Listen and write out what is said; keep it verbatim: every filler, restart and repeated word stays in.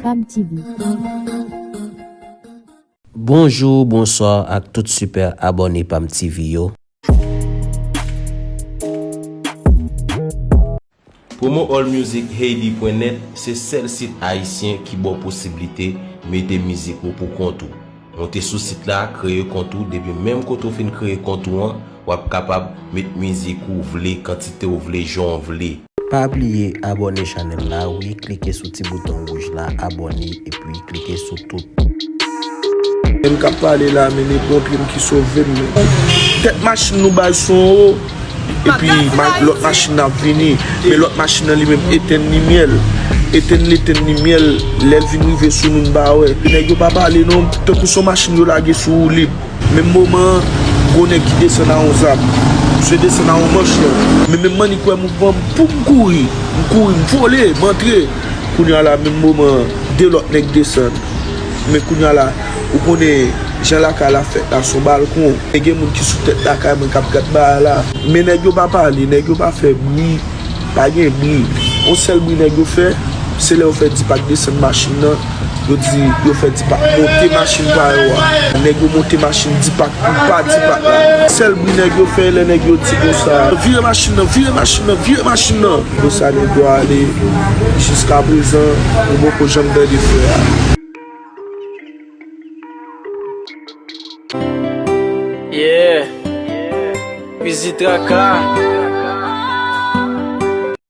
Pam T V. Bonjou, bonswa ak tout sipè abòne Pam T V yo. Promo All Music Haiti pwen nèt se sèl sit ayisyen ki ba w posiblite mete mizik ou pou kont ou. Monte sou sit la, kreye kont ou, depi menm kote w fin kreye kont ou an, w ap kapab met mizik ou vle, kantite w vle, jan w vle. Pa bliye abòne chanèl la wi, klike sou ti bouton wouj la abòne epi klike sou tout. Menm k ap pale la, men e bon pye m ki sove m. Tèt machin nou bay son wo, epi ma- lòt machin nan ap vini. Men lòt machin nan li menm etenn limyè l. Etenn l etenn limyè l, lè l vin rive sou nou n pa wè. Nèg yo pa pale non, tankou se yon machin yo lage sou woulib. Menm moman an, gwo nèg ki desann a yon zam. Misye desann a yon manch non. Men menm m annik wè mouvman m, pou m kouri. M kouri, m vole, m antre. Kounye a la, menm moman an, de lòt nèg desann. Men kounye a la, ou konnen jan lakay la fèt la, se yon balkon. E gen moun ki sou tèt lakay mwen k ap gad bagay la. Men nèg yo pa pale, nèg yo pa fè bri, pa gen bri. Yon sèl bri nèg yo fè, se lè yo fè Deepak desann machin nan, yo di yo fè Deepak monte machin pa yo a. Nèg yo monte machin Deepak, pa Deepak la. Sèl bri nèg yo fè, lè nèg yo di konsa, vire machin nan, vire machin nan, vire machin nan. Konsa nèg yo ale. Jiskaprezan, nou poko janm tande frè a. Yeah. Fizi traka.